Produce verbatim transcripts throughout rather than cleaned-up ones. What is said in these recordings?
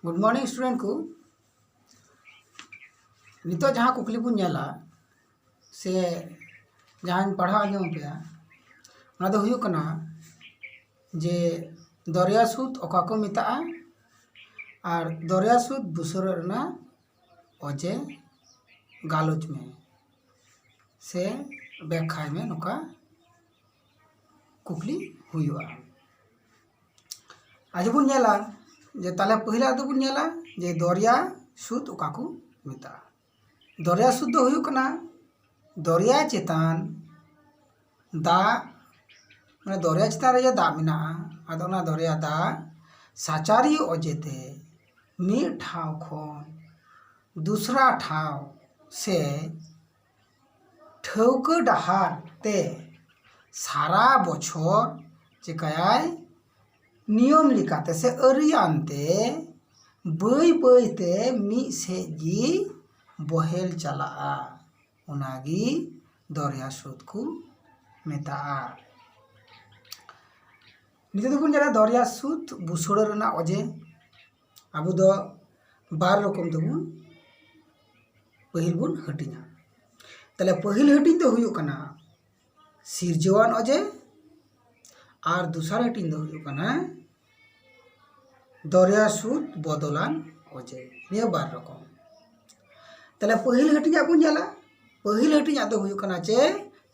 Good morning student ᱠᱚ᱾ ᱱᱤᱛᱚᱜ ᱡᱟᱦᱟᱸ ᱠᱩᱠᱞᱤ ᱵᱚᱱ ᱧᱮᱞᱟ ᱥᱮ ᱡᱟᱦᱟᱸᱧ ᱯᱟᱲᱦᱟᱣ ᱟᱸᱡᱚᱢ ᱯᱮᱭᱟ, ᱚᱱᱟ ᱫᱚ ᱦᱩᱭᱩᱜ ᱠᱟᱱᱟ ᱡᱮ ᱫᱚᱨᱭᱟ ᱥᱩᱫ ᱚᱠᱟ ᱠᱚ ᱢᱮᱛᱟᱜᱼᱟ ᱟᱨ ᱫᱚᱨᱭᱟ ᱥᱩᱫ ᱵᱩᱥᱟᱹᱲᱚᱜ ᱨᱮᱱᱟᱜ ᱚᱡᱮ ᱜᱟᱞᱚᱪ ᱢᱮ ᱥᱮ ᱵᱮᱠᱠᱷᱟᱭ ᱢᱮ, ᱱᱚᱝᱠᱟ ᱠᱩᱠᱞᱤ ᱦᱩᱭᱩᱜᱼᱟ᱾ ᱟᱫᱚ ᱵᱚᱱ ᱧᱮᱞᱟ ᱡᱮ ᱛᱟᱦᱞᱮ ᱯᱟᱹᱦᱤᱞᱟᱜ ᱫᱚᱵᱚᱱ ᱧᱮᱞᱟ ᱡᱮ ᱫᱚᱨᱭᱟ ᱥᱩᱫ ᱚᱠᱟ ᱠᱚ ᱢᱮᱛᱟᱜᱼᱟ᱾ ᱫᱚᱨᱭᱟ ᱥᱩᱫ ᱫᱚ ᱦᱩᱭᱩᱜ ᱠᱟᱱᱟ ᱫᱚᱨᱭᱟ ᱪᱮᱛᱟᱱ ᱫᱟᱜ, ᱢᱟᱱᱮ ᱫᱚᱨᱭᱟ ᱪᱮᱛᱟᱱ ᱨᱮ ᱡᱮ ᱫᱟᱜ ᱢᱮᱱᱟᱜᱼᱟ, ᱟᱫᱚ ᱚᱱᱟ ᱫᱚᱨᱭᱟ ᱫᱟᱜ ᱥᱟᱪᱟᱨᱤᱭᱟᱹ ᱚᱡᱮᱛᱮ ᱢᱤᱫ ᱴᱷᱟᱶ ᱠᱷᱚᱱ ᱫᱩᱥᱨᱟ ᱴᱷᱟᱶ ᱥᱮ ᱴᱷᱟᱹᱣᱠᱟᱹ ᱰᱟᱦᱟᱨ ᱛᱮ ᱥᱟᱨᱟ ᱵᱚᱪᱷᱚᱨ ᱪᱤᱠᱟᱹᱭᱟᱭ, ᱱᱤᱭᱚᱢ ᱞᱮᱠᱟᱛᱮ ᱥᱮ ᱟᱹᱨᱤᱭᱟᱱ ᱛᱮ ᱵᱟᱹᱭ ᱵᱟᱹᱭ ᱛᱮ ᱢᱤᱫ ᱥᱮᱫ ᱜᱮ ᱵᱚᱦᱮᱞ ᱪᱟᱞᱟᱜᱼᱟ᱾ ᱚᱱᱟᱜᱮ ᱫᱚᱨᱭᱟ ᱥᱩᱫ ᱠᱚ ᱢᱮᱛᱟᱜᱼᱟ᱾ ᱱᱤᱛᱚᱜ ᱫᱚᱵᱚᱱ ᱧᱮᱞᱟ ᱫᱚᱨᱭᱟ ᱥᱩᱫ ᱵᱩᱥᱟᱹᱲ ᱨᱮᱱᱟᱜ ᱚᱡᱮ᱾ ᱟᱵᱚ ᱫᱚ ᱵᱟᱨ ᱨᱚᱠᱚᱢ ᱛᱮᱵᱚᱱ ᱯᱟᱹᱦᱤᱞ ᱵᱚᱱ ᱦᱟᱹᱴᱤᱧᱟ᱾ ᱛᱟᱦᱞᱮ ᱯᱟᱹᱦᱤᱞ ᱦᱟᱹᱴᱤᱧ ᱫᱚ ᱦᱩᱭᱩᱜ ᱠᱟᱱᱟ ᱥᱤᱨᱡᱟᱹᱣᱟᱱ ᱚᱡᱮ, ᱟᱨ ᱫᱚᱥᱟᱨ ᱦᱟᱹᱴᱤᱧ ᱫᱚ ᱦᱩᱭᱩᱜ ᱠᱟᱱᱟ ᱫᱚᱨᱭᱟ ᱥᱩᱫ ᱵᱚᱫᱚᱞᱟᱱ ᱚᱡᱮ᱾ ᱱᱤᱭᱟᱹ ᱵᱟᱨ ᱨᱚᱠᱚᱢ᱾ ᱛᱟᱦᱞᱮ ᱯᱟᱹᱦᱤᱞ ᱦᱟᱹᱴᱤᱧᱟᱜ ᱵᱚᱱ ᱧᱮᱞᱟ᱾ ᱯᱟᱹᱦᱤᱞ ᱦᱟᱹᱴᱤᱧᱟᱜ ᱫᱚ ᱦᱩᱭᱩᱜ ᱠᱟᱱᱟ ᱪᱮ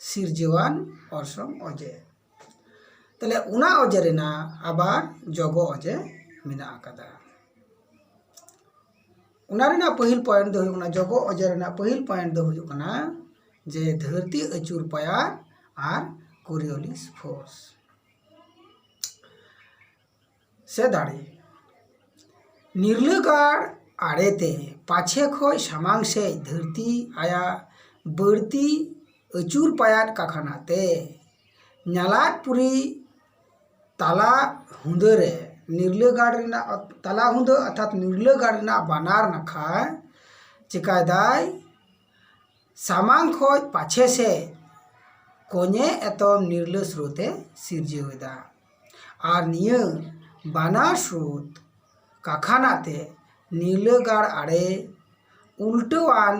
ᱥᱤᱨᱡᱟᱹᱣᱟᱱ ᱚᱨᱥᱚᱝ ᱚᱡᱮ᱾ ᱛᱟᱦᱞᱮ ᱚᱱᱟ ᱚᱡᱮ ᱨᱮᱱᱟᱜ ᱟᱵᱟᱨ ᱡᱚᱜᱚ ᱚᱡᱮ ᱢᱮᱱᱟᱜ ᱟᱠᱟᱫᱟ᱾ ᱚᱱᱟ ᱨᱮᱱᱟᱜ ᱯᱟᱹᱦᱤᱞ ᱯᱚᱭᱮᱱᱴ ᱫᱚ ᱦᱩᱭᱩᱜ ᱠᱟᱱᱟ, ᱡᱚᱜᱚ ᱚᱡᱮ ᱨᱮᱱᱟᱜ ᱯᱟᱹᱦᱤᱞ ᱯᱚᱭᱮᱱᱴ ᱫᱚ ᱦᱩᱭᱩᱜ ᱠᱟᱱᱟ ᱡᱮ ᱫᱷᱟᱹᱨᱛᱤ ᱟᱹᱪᱩᱨ ᱯᱟᱭᱟᱨ ᱟᱨ ᱠᱚᱨᱤᱭᱚᱞᱤᱥ ᱯᱷᱳᱨᱥ ᱥᱮ ᱫᱟᱲᱮ᱾ ᱱᱤᱨᱞᱟᱹ ᱜᱟᱲ ᱟᱲᱮᱛᱮ ᱯᱟᱪᱷᱮ ᱠᱷᱚᱱ ᱥᱟᱢᱟᱝ ᱥᱮᱫ ᱫᱷᱟᱹᱨᱛᱤ ᱟᱭᱟᱜ ᱵᱟᱹᱲᱛᱤ ᱟᱹᱪᱩᱨ ᱯᱟᱭᱟᱫ ᱠᱟᱠᱷᱟᱱᱟ ᱛᱮ ᱧᱟᱞᱟᱫᱯᱩᱨᱤ ᱛᱟᱞᱟ ᱦᱩᱸᱫᱟᱹ ᱨᱮ, ᱱᱤᱨᱞᱟᱹ ᱜᱟᱲ ᱨᱮᱱᱟᱜ ᱛᱟᱞᱟ ᱦᱩᱸᱫᱟᱹ ᱚᱨᱛᱷᱟᱛ ᱱᱤᱨᱞᱟᱹ ᱜᱟᱲ ᱨᱮᱱᱟᱜ ᱵᱟᱱᱟᱨ ᱱᱟᱠᱷᱟ ᱪᱤᱠᱟᱭᱫᱟᱭ, ᱥᱟᱢᱟᱝ ᱠᱷᱚᱱ ᱯᱟᱪᱷᱮ ᱥᱮᱫ ᱠᱚᱧᱮ ᱮᱛᱚᱢ ᱱᱤᱨᱞᱟᱹ ᱥᱨᱳᱛᱮ ᱥᱤᱨᱡᱟᱹᱣ ᱮᱫᱟ᱾ ᱟᱨ ᱱᱤᱭᱟᱹ ᱵᱟᱱᱟᱨ ᱥᱨᱳᱛ ᱠᱟᱠᱷᱟᱱᱟᱜ ᱛᱮ ᱱᱤᱨᱞᱟᱹ ᱜᱟᱲ ᱟᱲᱮ ᱩᱞᱴᱟᱹᱣᱟᱱ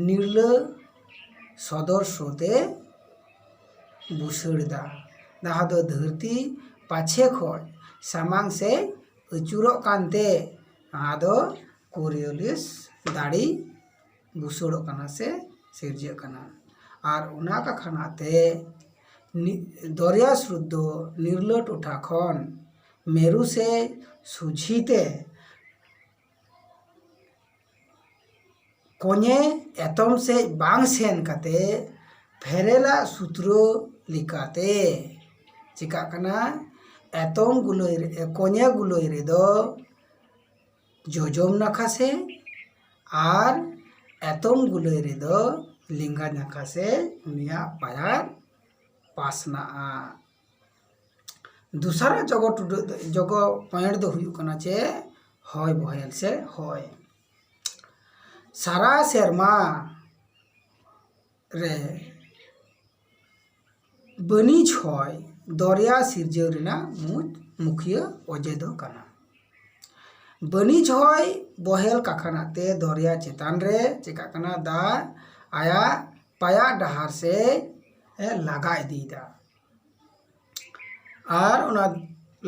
ᱱᱤᱨᱞᱟᱹ ᱥᱚᱫᱚᱨ ᱥᱨᱳᱛᱮ ᱵᱩᱥᱟᱹᱲ ᱮᱫᱟ, ᱡᱟᱦᱟᱸ ᱫᱚ ᱫᱷᱟᱹᱨᱛᱤ ᱯᱟᱪᱷᱮ ᱠᱷᱚᱱ ᱥᱟᱢᱟᱝ ᱥᱮᱫ ᱟᱹᱪᱩᱨᱚᱜ ᱠᱟᱱᱛᱮ ᱱᱚᱣᱟ ᱫᱚ ᱠᱳᱨᱤᱭᱚᱞᱤᱥ ᱫᱟᱲᱮ ᱵᱩᱥᱟᱹᱲᱚᱜ ᱠᱟᱱᱟ ᱥᱮ ᱥᱤᱨᱡᱟᱹᱜ ᱠᱟᱱᱟ᱾ ᱟᱨ ᱚᱱᱟ ᱠᱟᱠᱷᱟᱱᱟᱜ ᱛᱮ ᱱᱤ- ᱫᱚᱨᱭᱟ ᱥᱨᱳᱛ ᱫᱚ ᱱᱤᱨᱞᱟᱹ ᱴᱚᱴᱷᱟ ᱠᱷᱚᱱ ᱢᱮᱨᱩ ᱥᱮ ᱥᱩᱡᱷᱤ ᱛᱮ ᱠᱚᱧᱮ ᱮᱛᱚᱢ ᱥᱮᱫ ᱵᱟᱝ ᱥᱮᱱ ᱠᱟᱛᱮ ᱯᱷᱮᱨᱮᱞᱟᱜ ᱥᱩᱛᱨᱚ ᱞᱮᱠᱟᱛᱮ ᱪᱮᱠᱟᱜ ᱠᱟᱱᱟ? ᱮᱛᱚᱢ ᱜᱩᱞᱟᱹᱭ ᱨᱮ, ᱠᱚᱧᱮ ᱜᱩᱞᱟᱹᱭ ᱨᱮᱫᱚ ᱡᱚᱡᱚᱢ ᱱᱟᱠᱷᱟ ᱥᱮᱫ ᱟᱨ ᱮᱛᱚᱢ ᱜᱩᱞᱟᱹᱭ ᱨᱮᱫᱚ ᱞᱮᱸᱜᱟ ᱱᱟᱠᱷᱟ ᱥᱮᱫ ᱩᱱᱤᱭᱟᱜ ᱯᱟᱭᱟᱨ ᱯᱟᱥᱱᱟᱜᱼᱟ᱾ ᱫᱚᱥᱟᱨᱟᱜ ᱡᱚᱜᱚ ᱴᱩᱰᱟᱹᱜ ᱫᱚ, ᱡᱚᱜᱚ point ᱫᱚ ᱦᱩᱭᱩᱜ ᱠᱟᱱᱟ ᱪᱮ ᱦᱚᱭ ᱵᱚᱦᱮᱞ ᱥᱮ ᱦᱚᱭ᱾ ᱥᱟᱨᱟ ᱥᱮᱨᱢᱟ ᱨᱮ ᱵᱟᱹᱱᱤᱡᱽ ᱦᱚᱭ ᱫᱚᱨᱭᱟ ᱥᱤᱨᱡᱟᱹᱣ ᱨᱮᱱᱟᱜ ᱢᱩᱪ ᱢᱩᱠᱷᱤᱭᱟᱹ ᱚᱡᱮ ᱫᱚ ᱠᱟᱱᱟ᱾ ᱵᱟᱹᱱᱤᱡᱽ ᱦᱚᱭ ᱵᱚᱦᱮᱞ ᱠᱟᱠᱷᱟᱱᱟᱜ ᱛᱮ ᱫᱚᱨᱭᱟ ᱪᱮᱛᱟᱱ ᱨᱮ ᱪᱮᱠᱟᱜ ᱠᱟᱱᱟ? ᱫᱟᱜ ᱟᱭᱟᱜ ᱯᱟᱭᱟᱜ ᱰᱟᱦᱟᱨ ᱥᱮᱫ ᱮ ᱞᱟᱜᱟ ᱤᱫᱤᱭᱮᱫᱟ᱾ ᱟᱨ ᱚᱱᱟ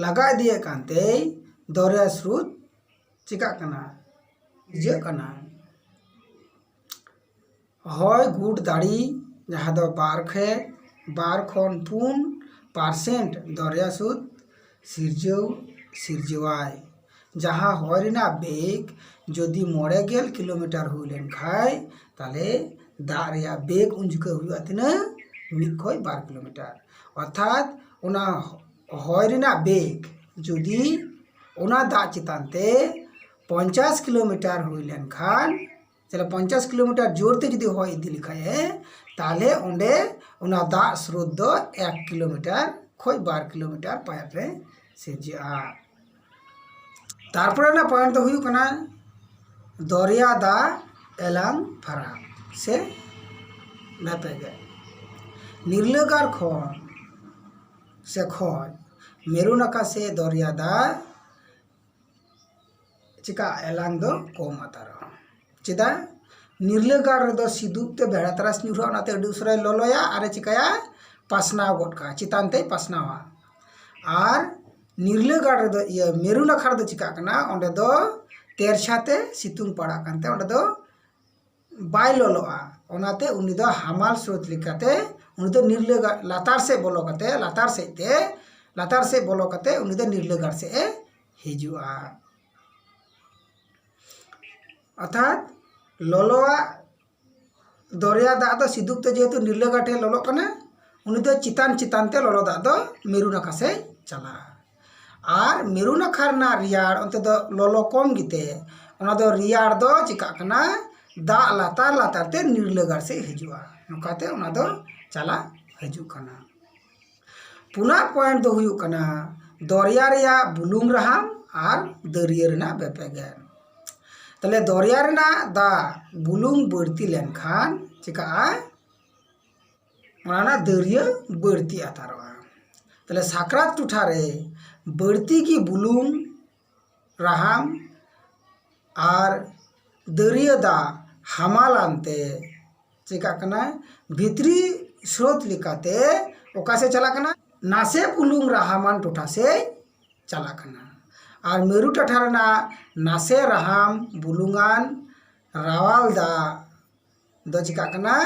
ᱞᱟᱜᱟ ᱤᱫᱤᱭᱮᱫ ᱠᱟᱱᱛᱮᱭ ᱫᱚᱨᱭᱟ ᱥᱨᱳᱛ ᱪᱮᱠᱟᱜ ᱠᱟᱱᱟ? ᱤᱭᱟᱹᱜ ᱠᱟᱱᱟ᱾ ᱦᱚᱭ ᱜᱩᱴ ᱫᱟᱲᱮ, ᱡᱟᱦᱟᱸ ᱫᱚ ᱵᱟᱨ ᱠᱷᱮ ᱵᱟᱨ ᱠᱷᱚᱱ ᱯᱩᱱ percent ᱫᱚᱨᱭᱟ ᱥᱩᱫ ᱥᱤᱨᱡᱟᱹᱣ ᱥᱤᱨᱡᱟᱹᱣᱟᱭ᱾ ᱡᱟᱦᱟᱸ ᱦᱚᱭ ᱨᱮᱱᱟᱜ ᱵᱮᱜᱽ ᱡᱩᱫᱤ ᱢᱚᱬᱮ ᱜᱮᱞ ᱠᱤᱞᱳᱢᱤᱴᱟᱨ ᱦᱩᱭ ᱞᱮᱱᱠᱷᱟᱱ, ᱛᱟᱦᱞᱮ ᱫᱟᱜ ᱨᱮᱭᱟᱜ ᱵᱮᱜᱽ ᱩᱱ ᱡᱚᱠᱷᱚᱱ ᱦᱩᱭᱩᱜᱼᱟ ᱛᱤᱱᱟᱹᱜ? ᱢᱤᱫ ᱠᱷᱚᱱ ᱵᱟᱨ ᱠᱤᱞᱳᱢᱤᱴᱟᱨ᱾ ᱚᱨᱛᱷᱟᱛ ᱚᱱᱟ ᱦᱚᱭ ᱨᱮᱱᱟᱜ ᱵᱮᱜᱽ ᱡᱩᱫᱤ ᱚᱱᱟ ᱫᱟᱜ ᱪᱮᱛᱟᱱ ᱛᱮ ᱯᱚᱧᱪᱟᱥ ᱠᱤᱞᱳᱢᱤᱴᱟᱨ ᱦᱩᱭ ᱞᱮᱱᱠᱷᱟᱱ, ᱛᱟᱦᱞᱮ ᱯᱚᱧᱪᱟᱥ ᱠᱤᱞᱳᱢᱤᱴᱟᱨ ᱡᱳᱨ ᱛᱮ ᱡᱩᱫᱤ ᱦᱚᱭ ᱤᱫᱤ ᱞᱮᱠᱷᱟᱡ ᱮ, ᱛᱟᱦᱞᱮ ᱚᱸᱰᱮ ᱚᱱᱟ ᱫᱟᱜ ᱥᱨᱳᱛ ᱫᱚ ᱮᱠ ᱠᱤᱞᱳᱢᱤᱴᱟᱨ ᱠᱷᱚᱱ ᱵᱟᱨ ᱠᱤᱞᱳᱢᱤᱴᱟᱨ ᱯᱟᱭᱟᱴ ᱨᱮ ᱥᱤᱨᱡᱟᱹᱜᱼᱟ᱾ ᱛᱟᱨᱯᱚᱨᱮ ᱨᱮᱱᱟᱜ point ᱫᱚ ᱦᱩᱭᱩᱜ ᱠᱟᱱᱟ ᱫᱚᱨᱭᱟ ᱫᱟᱜ ᱮᱞᱟᱝ ᱯᱷᱟᱨᱟᱠ ᱥᱮ ᱵᱷᱮᱯᱮᱜᱮ᱾ ᱱᱤᱨᱞᱟᱹᱜᱟᱲ ᱠᱷᱚᱱ ᱥᱮ ᱠᱷᱚᱱ ᱢᱮᱨᱩ ᱱᱟᱠᱷᱟ ᱥᱮ ᱫᱚᱨᱭᱟ ᱫᱟᱜ ᱪᱤᱠᱟ ᱮᱞᱟᱝ ᱫᱚ ᱠᱚᱢ ᱦᱟᱛᱟᱨᱚᱜᱼᱟ᱾ ᱪᱮᱫᱟᱜ? ᱱᱤᱨᱞᱟᱹ ᱜᱟᱲ ᱨᱮᱫᱚ ᱥᱤᱫᱩᱯ ᱛᱮ ᱵᱮᱲᱟ ᱛᱟᱨᱟᱥ ᱧᱩᱨᱦᱟᱹᱜᱼᱟ, ᱚᱱᱟᱛᱮ ᱟᱹᱰᱤ ᱩᱥᱟᱹᱨᱟᱭ ᱞᱚᱞᱚᱭᱟ ᱟᱨᱮ ᱪᱤᱠᱟᱭᱟ, ᱯᱟᱥᱱᱟᱣ ᱜᱚᱫ ᱠᱟᱜᱼᱟ, ᱪᱮᱛᱟᱱ ᱛᱮᱭ ᱯᱟᱥᱱᱟᱣᱟ᱾ ᱟᱨ ᱱᱤᱨᱞᱟᱹ ᱜᱟᱲ ᱨᱮᱫᱚ, ᱤᱭᱟᱹ, ᱢᱮᱨᱩ ᱱᱟᱠᱷᱟ ᱨᱮᱫᱚ ᱪᱤᱠᱟᱜ ᱠᱟᱱᱟ, ᱚᱸᱰᱮ ᱫᱚ ᱛᱮᱨᱪᱷᱟ ᱛᱮ ᱥᱤᱛᱩᱝ ᱯᱟᱲᱟᱜ ᱠᱟᱱᱛᱮ ᱚᱸᱰᱮ ᱫᱚ ᱵᱟᱭ ᱞᱚᱞᱚᱜᱼᱟ, ᱚᱱᱟᱛᱮ ᱩᱱᱤ ᱫᱚ ᱦᱟᱢᱟᱞ ᱥᱨᱳᱛ ᱞᱮᱠᱟᱛᱮ ᱩᱱᱤ ᱫᱚ ᱱᱤᱨᱞᱟᱹ ᱜᱟ-, ᱞᱟᱛᱟᱨ ᱥᱮᱫ ᱵᱚᱞᱚ ᱠᱟᱛᱮ, ᱞᱟᱛᱟᱨ ᱥᱮᱫ ᱛᱮ, ᱞᱟᱛᱟᱨ ᱥᱮᱫ ᱵᱚᱞᱚ ᱠᱟᱛᱮ ᱩᱱᱤ ᱫᱚ ᱱᱤᱨᱞᱟᱹ ᱜᱟᱲ ᱥᱮᱫ ᱮ ᱦᱤᱡᱩᱜᱼᱟ᱾ ᱚᱨᱛᱷᱟᱛ ᱞᱚᱞᱚᱣᱟᱜ ᱫᱚᱨᱭᱟ ᱫᱟᱜ ᱫᱚ ᱥᱤᱫᱩᱯ ᱛᱮ ᱡᱮᱦᱮᱛᱩ ᱱᱤᱨᱞᱟᱹ ᱜᱟᱲ ᱴᱷᱮᱱ ᱞᱚᱞᱚᱜ ᱠᱟᱱᱟ, ᱩᱱᱤ ᱫᱚ ᱪᱮᱛᱟᱱ ᱪᱮᱛᱟᱱ ᱛᱮ ᱞᱚᱞᱚ ᱫᱟᱜ ᱫᱚ ᱢᱮᱨᱩ ᱱᱟᱠᱷᱟ ᱥᱮᱫ ᱪᱟᱞᱟᱜᱼᱟ᱾ ᱟᱨ ᱢᱮᱨᱩ ᱱᱟᱠᱷᱟ ᱨᱮᱱᱟᱜ ᱨᱮᱭᱟᱲ ᱚᱱᱛᱮ ᱫᱚ ᱞᱚᱞᱚ ᱠᱚᱢ ᱜᱮᱛᱮ, ᱚᱱᱟ ᱫᱚ ᱨᱮᱭᱟᱲ ᱫᱚ ᱪᱤᱠᱟᱜ ᱠᱟᱱᱟ, ᱫᱟᱜ ᱞᱟᱛᱟᱨ ᱞᱟᱛᱟᱨ ᱛᱮ ᱱᱤᱨᱞᱟᱹ ᱜᱟᱲ ᱥᱮᱫ ᱦᱤᱡᱩᱜᱼᱟ᱾ ᱱᱚᱝᱠᱟᱛᱮ ᱚᱱᱟ ᱫᱚ ᱪᱟᱞᱟᱜ ᱦᱤᱡᱩᱜ ᱠᱟᱱᱟ᱾ ᱯᱩᱱᱟᱜ ᱯᱚᱭᱮᱱᱴ ᱫᱚ ᱦᱩᱭᱩᱜ ᱠᱟᱱᱟ ᱫᱚᱨᱭᱟ ᱨᱮᱭᱟᱜ ᱵᱩᱞᱩᱝ ᱨᱟᱦᱟᱢ ᱟᱨ ᱫᱟᱹᱨᱭᱟᱹ ᱨᱮᱱᱟᱜ ᱵᱮᱯᱮᱜᱮᱫ᱾ ᱛᱟᱦᱞᱮ ᱫᱚᱨᱭᱟ ᱨᱮᱱᱟᱜ ᱫᱟᱜ ᱵᱩᱞᱩᱝ ᱵᱟᱹᱲᱛᱤ ᱞᱮᱱᱠᱷᱟᱱ ᱪᱤᱠᱟᱜᱼᱟ? ᱚᱱᱟ ᱨᱮᱱᱟᱜ ᱫᱟᱹᱨᱭᱟᱹ ᱵᱟᱹᱲᱛᱤ ᱟᱛᱟᱨᱚᱜᱼᱟ᱾ ᱛᱟᱦᱞᱮ ᱥᱟᱠᱨᱟᱛ ᱴᱚᱴᱷᱟ ᱨᱮ ᱵᱟᱹᱲᱛᱤ ᱜᱮ ᱵᱩᱞᱩᱝ ᱨᱟᱦᱟᱢ ᱟᱨ ᱫᱟᱹᱨᱭᱟᱹ ᱫᱟᱜ ᱦᱟᱢᱟᱞᱟᱱ ᱛᱮ ᱪᱤᱠᱟᱜ ᱠᱟᱱᱟ? ᱵᱷᱤᱛᱨᱤ ᱥᱨᱳᱛ ᱞᱮᱠᱟᱛᱮ ᱚᱠᱟ ᱥᱮᱫ ᱪᱟᱞᱟᱜ ᱠᱟᱱᱟ? ᱱᱟᱥᱮ ᱵᱩᱞᱩᱝ ᱨᱟᱦᱟᱢᱟᱱ ᱴᱚᱴᱷᱟ ᱥᱮᱫ ᱪᱟᱞᱟᱜ ᱠᱟᱱᱟ᱾ ᱟᱨ ᱢᱮᱨᱩ ᱴᱚᱴᱷᱟ ᱨᱮᱱᱟᱜ ᱱᱟᱥᱮ ᱨᱟᱦᱟᱢ ᱵᱩᱞᱩᱝᱟᱱ ᱨᱟᱣᱟᱞ ᱫᱟᱜ ᱫᱚ ᱪᱤᱠᱟᱜ ᱠᱟᱱᱟ?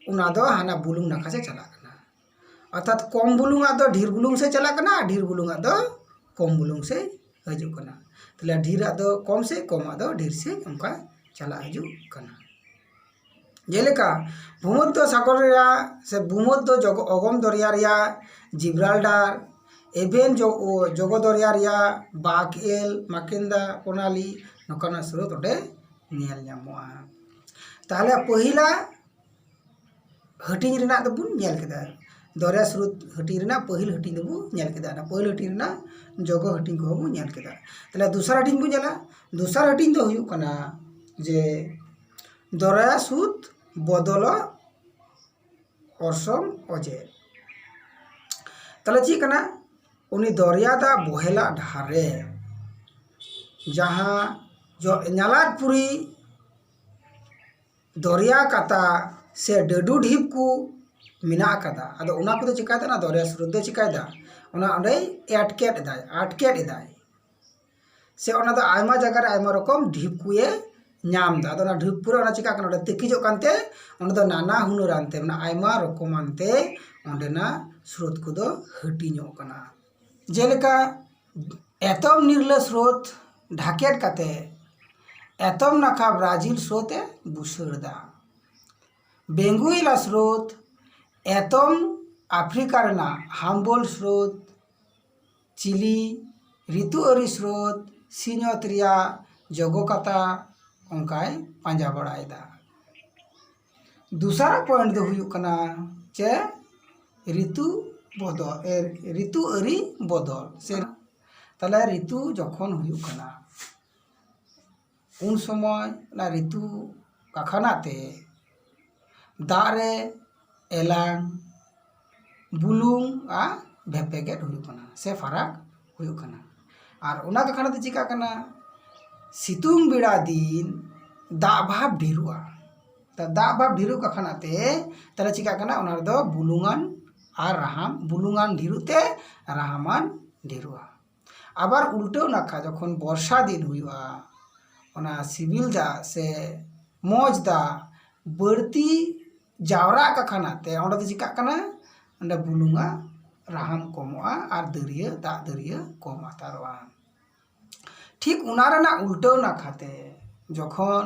ᱚᱱᱟ ᱫᱚ ᱦᱟᱱᱟ ᱵᱩᱞᱩᱝ ᱱᱟᱠᱷᱟ ᱥᱮᱫ ᱪᱟᱞᱟᱜ ᱠᱟᱱᱟ᱾ ᱚᱨᱛᱷᱟᱛ ᱠᱚᱢ ᱵᱩᱞᱩᱝᱟᱜ ᱫᱚ ᱰᱷᱮᱨ ᱵᱩᱞᱩᱝ ᱥᱮᱫ ᱪᱟᱞᱟᱜ ᱠᱟᱱᱟ, ᱟᱨ ᱰᱷᱮᱨ ᱵᱩᱞᱩᱝᱟᱜ ᱫᱚ ᱠᱚᱢ ᱵᱩᱞᱩᱝ ᱥᱮᱫ ᱦᱤᱡᱩᱜ ᱠᱟᱱᱟ᱾ ᱛᱟᱦᱞᱮ ᱰᱷᱮᱨᱟᱜ ᱫᱚ ᱠᱚᱢ ᱥᱮᱫ, ᱠᱚᱢᱟᱜ ᱫᱚ ᱰᱷᱮᱨ ᱥᱮᱫ, ᱚᱱᱠᱟ ᱪᱟᱞᱟᱜ ᱦᱤᱡᱩᱜ ᱠᱟᱱᱟ᱾ ᱡᱮᱞᱮᱠᱟ ᱵᱷᱩᱢᱚᱫᱽᱫᱷᱚ ᱥᱟᱜᱚᱨ ᱨᱮᱭᱟᱜ ᱥᱮ ᱵᱷᱩᱢᱚᱫᱽᱫᱷᱚ ᱡᱚᱜᱚ-, ᱚᱜᱚᱢ ᱫᱚᱨᱭᱟ ᱨᱮᱭᱟᱜ ᱡᱤᱵᱽᱨᱟᱞᱰᱟᱨ, ᱮᱵᱷᱮᱱ ᱡᱚ-, ᱚ, ᱡᱚᱜᱚ ᱫᱚᱨᱭᱟ ᱨᱮᱭᱟᱜ ᱵᱟᱠ ᱮᱞ, ᱢᱟᱠᱮᱱᱫᱟ, ᱠᱚᱱᱟᱞᱤ, ᱱᱚᱝᱠᱟᱱᱟᱜ ᱥᱨᱳᱛ ᱚᱸᱰᱮ ᱧᱮᱞ ᱧᱟᱢᱚᱜᱼᱟ᱾ ᱛᱟᱦᱞᱮ ᱯᱟᱹᱦᱤᱞᱟ ᱦᱟᱹᱴᱤᱧ ᱨᱮᱱᱟᱜ ᱫᱚᱵᱚᱱ ᱧᱮᱞ ᱠᱮᱫᱟ, ᱫᱚᱨᱭᱟ ᱥᱨᱳᱛ ᱦᱟᱹᱴᱤᱧ ᱨᱮᱱᱟᱜ ᱯᱟᱹᱦᱤᱞ ᱦᱟᱹᱴᱤᱧ ᱫᱚᱵᱚᱱ ᱧᱮᱞ ᱠᱮᱫᱟ, ᱚᱱᱟ ᱯᱟᱹᱦᱤᱞ ᱦᱟᱹᱴᱤᱧ ᱨᱮᱱᱟᱜ ᱡᱚᱜᱚ ᱦᱟᱹᱴᱤᱧ ᱠᱚᱦᱚᱸ ᱵᱚᱱ ᱧᱮᱞ ᱠᱮᱫᱟ᱾ ᱛᱟᱦᱞᱮ ᱫᱚᱥᱟᱨ ᱦᱟᱹᱴᱤᱧ ᱵᱚᱱ ᱧᱮᱞᱟ᱾ ᱫᱚᱥᱟᱨ ᱦᱟᱹᱴᱤᱧ ᱫᱚ ᱦᱩᱭᱩᱜ ᱠᱟᱱᱟ ᱡᱮ ᱫᱚᱨᱭᱟ ᱥᱨᱳᱛ ᱵᱚᱫᱚᱞᱚᱜ ᱚᱨᱥᱚᱝ ᱚᱡᱮ᱾ ᱛᱟᱦᱞᱮ ᱪᱮᱫ ᱠᱟᱱᱟ? ᱩᱱᱤ ᱫᱚᱨᱭᱟ ᱫᱟᱜ ᱵᱚᱦᱮᱞᱟᱜ ᱰᱟᱦᱟᱨ ᱨᱮ ᱡᱟᱦᱟᱸ ᱡᱚ-, ᱧᱟᱞᱟᱫᱯᱩᱨᱤ ᱫᱚᱨᱭᱟ ᱠᱟᱛᱟ ᱥᱮ ᱰᱟᱹᱰᱩ ᱰᱷᱤᱯ ᱠᱚ ᱢᱮᱱᱟᱜ ᱟᱠᱟᱫᱟ᱾ ᱟᱫᱚ ᱚᱱᱟ ᱠᱚᱫᱚ ᱪᱤᱠᱟᱹᱭᱮᱫᱟ? ᱚᱱᱟ ᱫᱚᱨᱭᱟ ᱥᱨᱳᱛ ᱫᱚᱭ ᱪᱤᱠᱟᱹᱭᱮᱫᱟ? ᱚᱱᱟ ᱚᱸᱰᱮᱭ ᱮᱴᱠᱮᱴ ᱮᱫᱟᱭ, ᱟᱴᱠᱮᱴ ᱮᱫᱟᱭ᱾ ᱥᱮ ᱚᱱᱟ ᱫᱚ ᱟᱭᱢᱟ ᱡᱟᱭᱜᱟ ᱨᱮ ᱟᱭᱢᱟ ᱨᱚᱠᱚᱢ ᱰᱷᱤᱯ ᱠᱚᱭᱮ ᱧᱟᱢ ᱮᱫᱟ᱾ ᱟᱫᱚ ᱚᱱᱟ ᱰᱷᱤᱯ ᱠᱚᱨᱮ ᱚᱱᱟ ᱪᱤᱠᱟᱹᱜ ᱠᱟᱱᱟ? ᱚᱸᱰᱮ ᱛᱤᱠᱤᱡᱚᱜ ᱠᱟᱱᱛᱮ ᱚᱸᱰᱮ ᱫᱚ ᱱᱟᱱᱟ ᱦᱩᱱᱟᱹᱨ ᱟᱱᱛᱮ, ᱢᱟᱱᱮ ᱟᱭᱢᱟ ᱨᱚᱠᱚᱢ ᱟᱱᱛᱮ ᱚᱸᱰᱮᱱᱟᱜ ᱥᱨᱳᱛ ᱠᱚᱫᱚ ᱦᱟᱹᱴᱤᱧᱚᱜ ᱠᱟᱱᱟ᱾ ᱡᱮᱞᱮᱠᱟ ᱮᱛᱚᱢ ᱱᱤᱨᱞᱟᱹ ᱥᱨᱳᱛ ᱰᱷᱟᱠᱮᱫ ᱠᱟᱛᱮ ᱮᱛᱚᱢ ᱱᱟᱠᱷᱟ ᱵᱨᱟᱡᱤᱞ ᱥᱨᱳᱛ ᱮ ᱵᱩᱥᱟᱹᱲ ᱮᱫᱟ᱾ ᱵᱮᱝᱜᱩᱭᱞᱟ ᱥᱨᱳᱛ ᱮᱛᱚᱢ ᱟᱯᱷᱨᱤᱠᱟ ᱨᱮᱱᱟᱜ ᱦᱟᱢᱵᱳᱞ ᱥᱨᱳᱛ, ᱪᱤᱞᱤ, ᱨᱤᱛᱩ ᱟᱹᱨᱤ ᱥᱨᱳᱛ, ᱥᱤᱧᱚᱛ ᱨᱮᱭᱟᱜ ᱡᱚᱜᱚᱠᱟᱛᱟ ᱚᱱᱠᱟᱭ ᱯᱟᱸᱡᱟ ᱵᱟᱲᱟᱭᱮᱫᱟ᱾ ᱫᱚᱥᱟᱨᱟᱜ ᱯᱚᱭᱮᱱᱴ ᱫᱚ ᱦᱩᱭᱩᱜ ᱠᱟᱱᱟ ᱪᱮ ᱨᱤᱛᱩ ᱵᱚᱫᱚᱞ, ᱮ, ᱨᱤᱛᱩ ᱟᱹᱨᱤ ᱵᱚᱫᱚᱞ᱾ ᱥᱮ ᱛᱟᱦᱞᱮ ᱨᱤᱛᱩ ᱡᱚᱠᱷᱚᱱ ᱦᱩᱭᱩᱜ ᱠᱟᱱᱟ, ᱩᱱ ᱥᱚᱢᱚᱭ ᱚᱱᱟ ᱨᱤᱛᱩ ᱠᱟᱠᱷᱟᱱᱟᱜ ᱛᱮ ᱫᱟᱜ ᱨᱮ ᱮᱞᱟᱝ, ᱵᱩᱞᱩᱝ ᱟᱨ ᱵᱷᱮᱯᱮᱜᱮᱫ ᱦᱩᱭᱩᱜ ᱠᱟᱱᱟ ᱥᱮ ᱯᱷᱟᱨᱟᱠ ᱦᱩᱭᱩᱜ ᱠᱟᱱᱟ᱾ ᱟᱨ ᱚᱱᱟ ᱠᱟᱠᱷᱟᱱᱟᱜ ᱛᱮ ᱪᱤᱠᱟᱹᱜ ᱠᱟᱱᱟ? ᱥᱤᱛᱩᱝ ᱵᱮᱲᱟ ᱫᱤᱱ ᱫᱟᱜ ᱵᱷᱟᱵᱽ ᱰᱷᱮᱨᱚᱜᱼᱟ᱾ ᱛᱟ ᱫᱟᱜ ᱵᱷᱟᱵᱽ ᱰᱷᱮᱨᱚᱜ ᱠᱟᱠᱷᱟᱱᱟᱜ ᱛᱮ ᱛᱟᱦᱞᱮ ᱪᱤᱠᱟᱹᱜ ᱠᱟᱱᱟ? ᱚᱱᱟ ᱨᱮᱫᱚ ᱵᱩᱞᱩᱝᱟᱱ ᱟᱨ ᱨᱟᱦᱟᱢ, ᱵᱩᱞᱩᱝᱟᱱ ᱰᱷᱮᱨᱚᱜ ᱛᱮ ᱨᱟᱦᱟᱢᱟᱱ ᱰᱷᱮᱨᱚᱜᱼᱟ᱾ ᱟᱵᱟᱨ ᱩᱞᱴᱟᱹᱣ ᱱᱟᱠᱷᱟ ᱡᱚᱠᱷᱚᱱ ᱵᱚᱨᱥᱟ ᱫᱤᱱ ᱦᱩᱭᱩᱜᱼᱟ, ᱚᱱᱟ ᱥᱤᱵᱤᱞ ᱫᱟᱜ ᱥᱮ ᱢᱚᱡᱽ ᱫᱟᱜ ᱵᱟᱹᱲᱛᱤ ᱡᱟᱣᱨᱟᱜ ᱠᱟᱠᱷᱟᱱᱟᱜ ᱛᱮ ᱚᱸᱰᱮ ᱫᱚ ᱪᱤᱠᱟᱹᱜ ᱠᱟᱱᱟ? ᱚᱸᱰᱮ ᱵᱩᱞᱩᱝᱟ ᱨᱟᱦᱟᱢ ᱠᱚᱢᱚᱜᱼᱟ ᱟᱨ ᱫᱟᱹᱨᱭᱟᱹ, ᱫᱟᱜ ᱫᱟᱹᱨᱭᱟᱹ ᱠᱚᱢ ᱦᱟᱛᱟᱨᱚᱜᱼᱟ᱾ ᱴᱷᱤᱠ ᱚᱱᱟ ᱨᱮᱱᱟᱜ ᱩᱞᱴᱟᱹᱣ ᱱᱟᱠᱷᱟᱛᱮ ᱡᱚᱠᱷᱚᱱ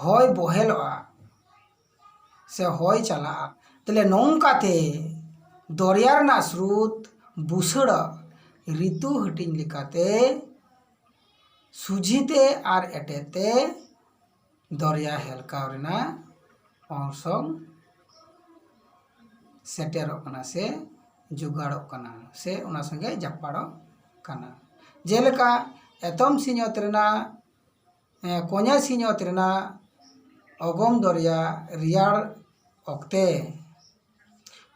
ᱦᱚᱭ ᱵᱚᱦᱮᱞᱚᱜᱼᱟ ᱥᱮ ᱦᱚᱭ ᱪᱟᱞᱟᱜᱼᱟ, ᱛᱟᱦᱞᱮ ᱱᱚᱝᱠᱟᱛᱮ ᱫᱚᱨᱭᱟ ᱨᱮᱱᱟᱜ ᱥᱨᱳᱛ ᱵᱩᱥᱟᱹᱲᱟ ᱨᱤᱛᱩ ᱦᱟᱹᱴᱤᱧ ᱞᱮᱠᱟᱛᱮ ᱥᱩᱡᱷᱤᱛᱮ ᱟᱨ ᱮᱴᱮᱛᱮ ᱫᱚᱨᱭᱟ ᱦᱮᱞᱠᱟᱣ ᱨᱮᱱᱟᱜ ᱚᱨᱥᱚᱝ ᱥᱮᱴᱮᱨᱚᱜ ᱠᱟᱱᱟ ᱥᱮ ᱡᱚᱜᱟᱲᱚᱜ ᱠᱟᱱᱟ ᱥᱮ ᱚᱱᱟ ᱥᱚᱸᱜᱮ ᱡᱟᱯᱟᱲᱚᱜ ᱠᱟᱱᱟ᱾ ᱡᱮᱞᱮᱠᱟ ᱮᱛᱚᱢ ᱥᱤᱧᱚᱛ ᱨᱮᱱᱟᱜ, ᱮ, ᱠᱚᱧᱮ ᱥᱤᱧᱚᱛ ᱨᱮᱱᱟᱜ ᱚᱜᱚᱢ ᱫᱚᱨᱭᱟ ᱨᱮᱭᱟᱲ ᱚᱠᱛᱮ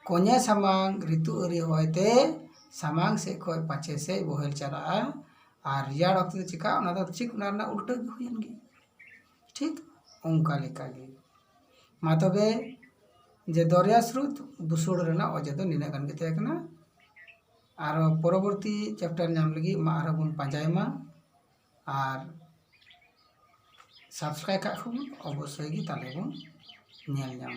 ᱠᱚᱧᱮ ᱥᱟᱢᱟᱝ ᱨᱤᱛᱩ ᱟᱹᱨᱤ ᱦᱚᱭᱛᱮ ᱥᱟᱢᱟᱝ ᱥᱮᱫ ᱠᱷᱚᱱ ᱯᱟᱪᱮ ᱥᱮᱫ ᱵᱚᱦᱮᱞ ᱪᱟᱞᱟᱜᱼᱟ ᱟᱨ ᱨᱮᱭᱟᱲ ᱚᱠᱛᱮ ᱫᱚ ᱪᱤᱠᱟᱹᱜᱼᱟ? ᱚᱱᱟ ᱫᱚ ᱴᱷᱤᱠ ᱚᱱᱟ ᱨᱮᱱᱟᱜ ᱩᱞᱴᱟᱹ ᱜᱮ ᱦᱩᱭᱮᱱ ᱜᱮ᱾ ᱴᱷᱤᱠ ᱚᱱᱠᱟ ᱞᱮᱠᱟ ᱜᱮ᱾ ᱢᱟ ᱛᱚᱵᱮ, ᱡᱮ ᱫᱚᱨᱭᱟ ᱥᱨᱳᱛ ᱵᱩᱥᱩᱲ ᱨᱮᱱᱟᱜ ᱚᱡᱮ ᱫᱚ ᱱᱤᱱᱟᱹᱜ ᱜᱟᱱ ᱜᱮ ᱛᱟᱦᱮᱸ ᱠᱟᱱᱟ᱾ ᱟᱨᱚ ᱯᱚᱨᱚᱵᱚᱨᱛᱤ ᱪᱮᱯᱴᱟᱨ ᱧᱟᱢ ᱞᱟᱹᱜᱤᱫ ᱢᱟ ᱟᱨᱦᱚᱸ ᱵᱚᱱ ᱯᱟᱸᱡᱟᱭ ᱢᱟ, ᱟᱨ ᱥᱟᱵᱥᱠᱨᱟᱭᱤᱵ ᱠᱟᱜ ᱠᱷᱟᱱ ᱚᱵᱚᱥᱥᱳᱭ ᱜᱮ ᱛᱟᱦᱞᱮ ᱵᱚᱱ ᱧᱮᱞ ᱧᱟᱢᱟ᱾